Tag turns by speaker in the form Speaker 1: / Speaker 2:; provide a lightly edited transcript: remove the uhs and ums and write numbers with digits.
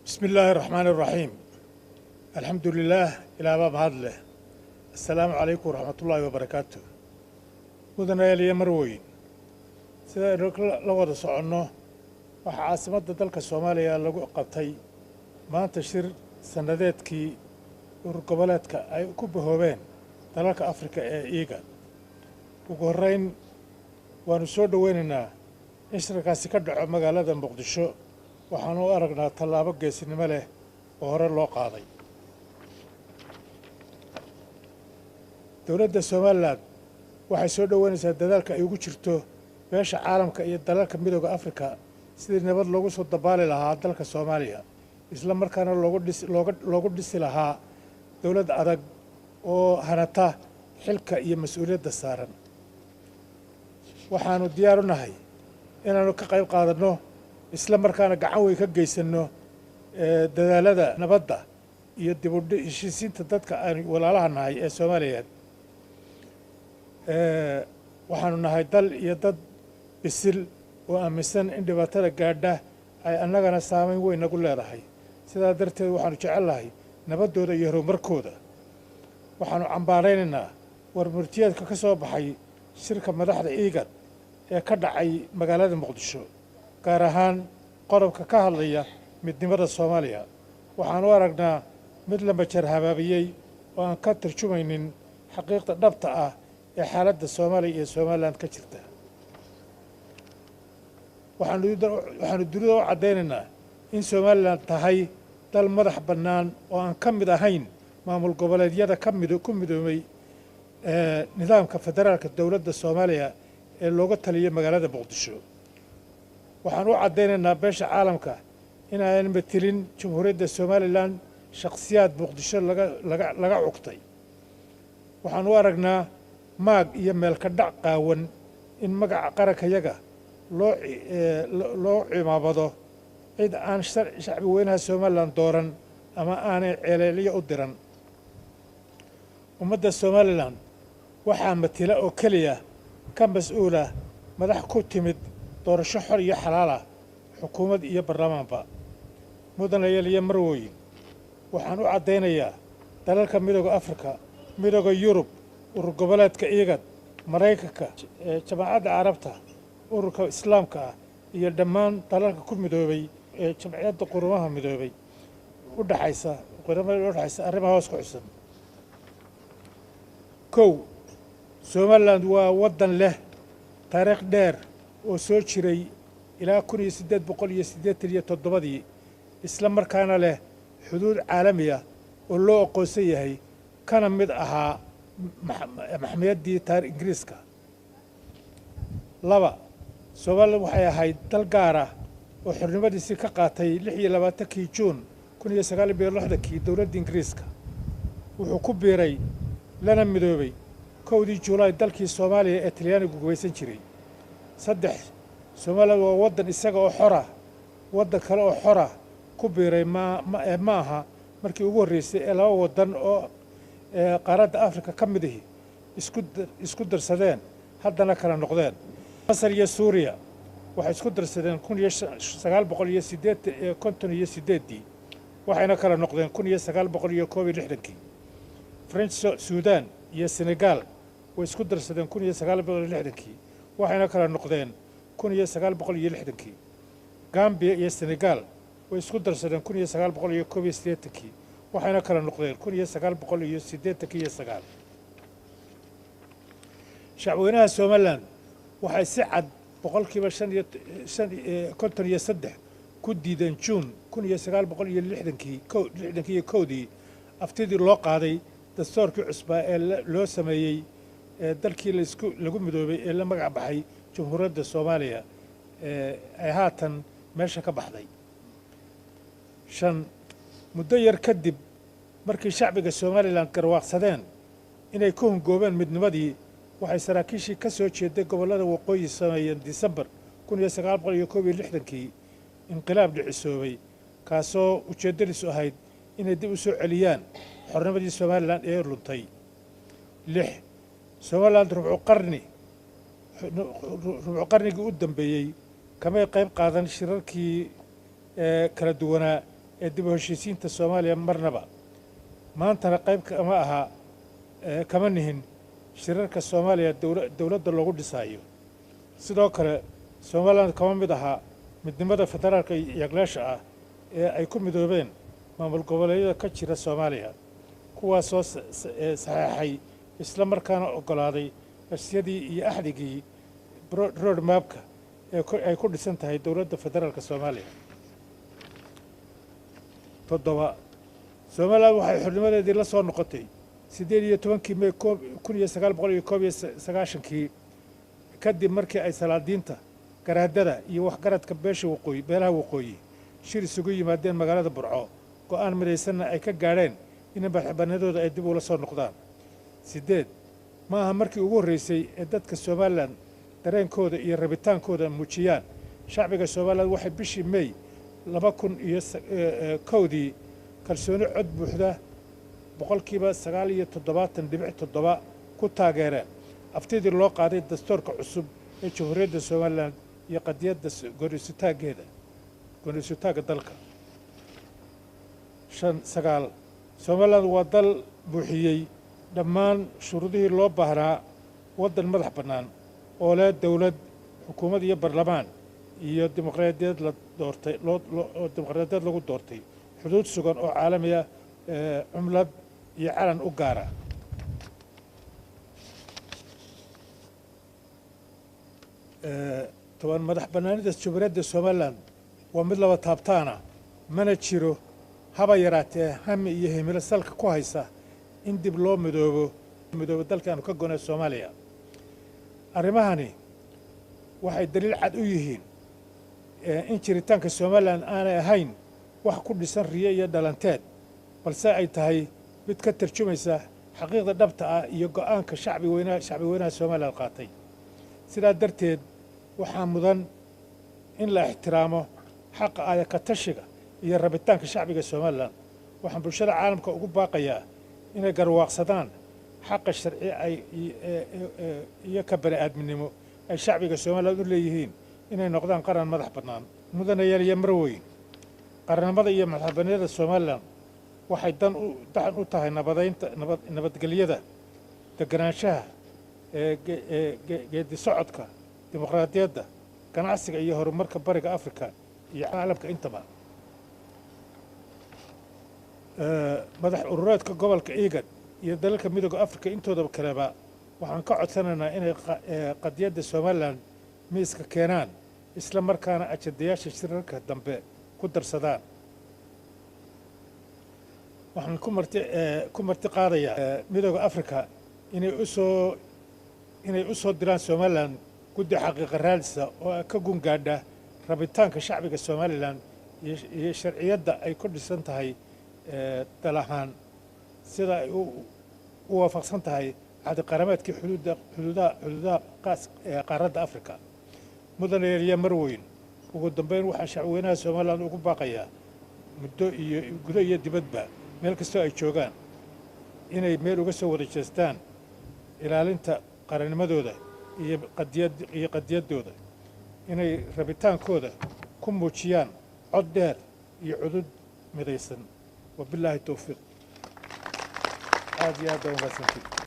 Speaker 1: Bismi illaahi araxmaani araxiim. Alxamdu lilaah, ilaabaa mahad leh. Assalaamu calaykum waraxmatullaahi wabarakaatu. Mudanayaal iyo marweyn, sida aynu la wada soconno, waxaa caasimadda dalka Soomaaliya lagu qabtay maanta shir sannadeedkii urur goboleedka ay ku bahoobeen dalalka Afrika ee IGAD. Ugu horrayn, waannu soo dhoweynaynaa in shirkaasi ka dhaco magaalada Muqdisho. Waxaanu u aragnaa tallaabo geesinimo leh oo hore loo qaaday. Dowladda Somalilan waxay soo dhoweynaysaa dadaalka ay ugu jirto beesha caalamka iyo dalalka Midooda Afrika sidii nabad loogu soo dabaali lahaa dalka Soomaaliya, isla markaana loogu dhisi lahaa dowlad adag oo hanata xilka iyo mas-uuliyadda saaran. Waxaanu diyaar u nahay inaannu ka qayb qaadanno, isla markaana gacan weyn ka geysanno dadaalada nabadda iyo dib u heshiisiinta dadka aanu walaalaha nahay ee Soomaaliyeed. Waxaanu nahay dal iyo dad bisil oo aaminsan in dhibaatada gaadha ay annagana saamayn weyn nagu leedahay. Sidaa darteed waxaanu jecel lahay nabaddooda iyo horumarkooda. Waxaanu cambaaraynaynaa warmurtiyeedka ka soo baxay shirka madaxda IGAD ee ka dhacay magaalada Muqdisho, gaar ahaan qodobka ka hadlaya midnimada Soomaaliya. Waxaan u aragnaa mid la majar habaabiyey oo aan ka tarjumaynin xaqiiqda dhabta ah ee xaaladda Soomaaliya iyo Somalilan ka jirta. Waxaanu dunida u caddaynaynaa in Somalilan tahay dal madax bannaan oo aan ka mid ahayn maamul goboleedyada ku midoomay nidaamka federaalka dowladda Soomaaliya ee looga taliyay magaalada Muqdisho. Waxaan u caddaynaynaa beesha caalamka in aanan metelin Jamhuuriyadda Somalilan shakhsiyaad Muqdisho laga cugtay. Waxaan u aragnaa maag iyo meelka dhac qaawan in magaca qarankayaga loo cimaamado cid aan shacbi weynaha Somalilan dooran ama aanay ceeleelyo u diran. Ummadda Somalilan waxaa matila oo keliya ka mas-uula madax ku timid doorasho xor iyo xalaal ah, xukuumad iyo baarlamaanba. Mudanayaal iyo marwooyin, waxaan u caddaynayaa dalalka Midooda Afrika, Midooda Yurub, urur goboleedka IGAD, Maraykanka, Jamaacadda Carabta, Ururka Islaamka ah iyo dhammaan dalalka ku midoobay ee Jamciyadda Qurumaha Midoobay u dhaxaysa, quramada u dhexaysa, arrimaha hoos ku xusan. 1, Somaliland waa waddan leh taariikh dheer oo soo jiray ilaa 1887-dii, isla markaana leh xuduud caalami ah oo loo aqoonsan yahay, kana mid ahaa maxmiyaddii taar Ingiriiska. 2, Somaliland waxay ahayd dal gaar ah oo xornimadiisii ka qaatay 26-kii Juun 1960-kii dowladda Ingiriiska. Wuxuu ku biiray lana midoobay 1-dii Juulaay dalkii Soomaaliya ee Talyaanigu gumaysan jiray. 3, Somaliland waa waddan isaga oo xora waddan kale oo xora ku biiray. Ma aha markii ugu horreysay ee laba waddan oo qaaradda Afrika ka mid ihi isku darsadeen haddana kala noqdeen. Masar iyo Suuriya waxay isku darsadeen 1958-dii, waxayna kala noqdeen 1961-kii. French Sudan iyo Senegal way isku darsadeen 1960-kii, waxayna kala noqdeen 1960-kii. Gambiya iyo Senegal way isku darsadeen 1981-kii, waxayna kala noqdeen 1989. Shacweynaha Somalilan waxay si cad 53% ku diideen Juun 1960-kii 61-dii aftidii loo qaaday dastuurkii cusbaa ee loo sameeyey ee dalkii laisku lagu midoobay ee la magac baxay Jamhuuriyadda Soomaaliya ee ay haatan meesha ka baxday. 5, muddo yar kadib markii shacbiga Somalilan garwaaqsadeen inay ku hungoobeen midnimadii, waxay saraakiishii ka soo jeeday gobollada waqooyi sameeyeen Disembar 1961-kii inqilaab dhicisoobay, kaasoo ujeeddadiisu ahayd inay dib u soo celiyaan xornimadii Somalilan ee luntay. 6, Somalilan rubcu qarnigii u dambeeyey kamay qayb qaadan shirarkii kala duwanaa ee dib u heshiisiinta Soomaaliya marnaba. Maantana qayb kama aha, kama nihin shirarka Soomaaliya dowladda loogu dhisaayo. Sidoo kale Somaliland kama mid ahaa midnimada federaalka yagleesha ah ee ay ku midoobeen maamul goboleedyada ka jira Soomaaliya, kuwaasoo saxeexay isla markaana oggolaaday heshiisyadii iyo axdigii road mapka ee ay ku dhisan tahay dowladda federaalka Soomaaliya. 7, Somaliland waxay xornimadeedii la soo noqotay 18-kii May 1991-kii, kadib markii ay salaadiinta, garaadada iyo waxgaradka beesha waqooyi, beelaha waqooyi shir isugu yimaadeen magaalada Burco, go'aan midaysanna ay ka gaadheen in madaxbannaanidooda ay dib ula soo noqdaan. 8, ma aha markii ugu horreysay ee dadka Somaliland dareenkooda iyo rabitaankooda muujiyaan. Shacbiga Somaliland waxay bishii May 2001-dii kalsooni cod buuxda 79.7% ku taageereen aftidii loo qaaday dastuurka cusub ee Jamhuuriyadda Somaliland iyo qadiyadda gooniisutaaggeeda, gooniisutaagga dalka. 5, 9, Somaliland waa dal buuxiyey dhammaan shuruudihii loo baahnaa waddan madax bannaan oo leh dowlad, xukuumad iyo baarlamaan iyo dimuqraadiyad la doortay, oo dimuqraadiyad lagu doortay, xuduud sugan oo caalami ah, cumlad iyo calan u gaara. 10, madax bannaanida Jamhuuriyadda Somaliland waa mid laba taabtaana, mana jiro haba yaraatee hami iyo himilo salka ku haysa in dib loo midoobo dalka aanu ka gonay Soomaaliya. Arrimahani waxay daliil cad u yihiin in jiritaanka Somaliland aanay ahayn wax ku dhisan riyo iyo dhalanteed, balse ay tahay mid ka tarjumaysa xaqiiqda dhabta ah iyo go'aanka shacbi weynaha Somaliland qaatay. Sidaa darteed waxaa mudan in la ixtiraamo xaqa aaya ka tashiga iyo rabitaanka shacbiga Somaliland. Waxaan bulshada caalamka ugu baaqayaa inay garwaaqsadaan xaqa sharci ay iyo ka bani aadminimo ay shacbiga Somaliland u leeyihiin inay noqdaan qaran madax bannaan. Mudanayaal iyo marweyn, qarannimada iyo madaxbannaanida Somaliland waxay dan u tahay nabadaynta, nabadgelyada, deganaanshaha, geedi socodka dimuqraadiyadda, ganacsiga iyo horumarka Bariga Afrika iyo caalamka intaba. Madax urureedka gobolka IGAD iyo dalalka Midooda Afrika intooda kaleba waxaan ka codsanaynaa inay qadiyadda Somaliland miiska keenaan, isla markaana ajandayaasha shirarka dambe ku darsadaan. Waxaan ku marti qaadayaa Midooda Afrika inay u soo diraan Somaliland guddi xaqiiqa raadisa oo ka gungaadha rabitaanka shacbiga Somaliland iyo sharciyadda ay ku dhisan tahay dal ahaan, sida ay u waafaqsan tahay axdi qarameedkii xuduudaha qaas qaaradda Afrika. Mudanayaal iyo marweyn, ugu dambeyn waxaan shacbweynaha Somaliland ugu baaqayaa muddo iyo gudo iyo dibadba meel kastoo ay joogaan inay meel uga soo wada jeestaan ilaalinta qarannimadooda iyo qadiyad iyo qadiyaddooda, inay rabitaankooda ku muujiyaan cod dheer iyo cudud midaysan. Wabilaahi towfiiq. Aad iyo aad baa umahadsantiid.